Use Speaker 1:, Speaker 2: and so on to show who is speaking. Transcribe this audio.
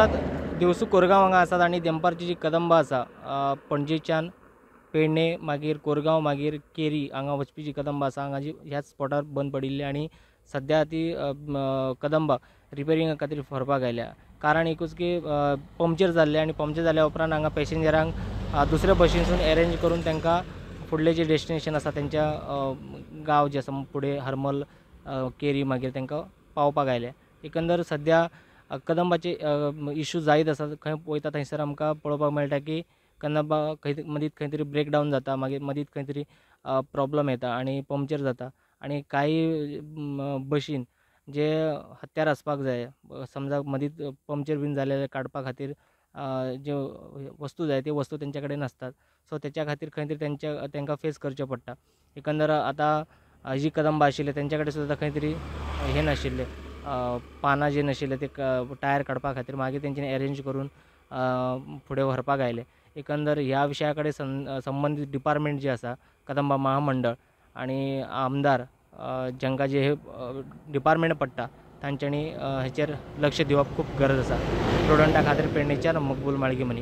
Speaker 1: देवसू कोरगांव हांगा आसात आनी देंपारची जी कदंबा आसा पणजेच्यान पेडणे मागीर कोरगांव मागीर केरी हांगा वचपी जी कदंबा आसा हांगा जी ह्याच स्पॉटार बंद पडिल्ली आनी सद्या ती कदंबा रिपेरिंगा खातीर व्हरपाक आयल्या. कारण एकूच की पंक्चर जाल्लें आनी पंक्चर जाल्या उपरांत हांगा पॅसेंजरांक दुसऱ्या बशींसून एरेंज करून तांकां फुडलें जें डेस्टिनेशन आसा तेंच्या गांव जे आसा फुडें हरमल केरी मागीर तांकां पावपाक आयलें. एकंदर सद्या कदंबाचे इशू जायत आसा. खंय वयता थंयसर आमकां पळोवपाक मेळटा की कदंबा खंय मदींत खंय तरी ब्रेक डावन जाता, मागीर मदींत खंय तरी प्रॉब्लम येता आनी पंक्चर जाता आनी कांय बशीन जे हत्यार आसपाक जाय, समजा मदींत पंक्चर बीन जालें काडपा खातीर ज्यो वस्तू जाय त्यो वस्तू तेंच्या कडेन नासतात. सो तेच्या खातीर खंय तरी तेंकां फेस करचें पडटा. एकंदर आतां जी कदंबा आशिल्ली तेंच्या कडेन सुद्दां खंय तरी हें नाशिल्लें, पानां जे नाशिल्ले ते टायर काडपा खातीर मागीर तेंच्यांनी एरेंज करून फुडें व्हरपाक आयले. एकंदर ह्या विशया कडेन संबंदीत डिपार्टमेंट जे आसा कदंबा महामंडळ आनी आमदार जांकां जे हे डिपार्टमेंट पडटा तांच्यांनी हेचेर लक्ष दिवप खूब गरज आसा. प्रुडंटा खातीर पेडणेच्यान मकबूल माळगीमनी.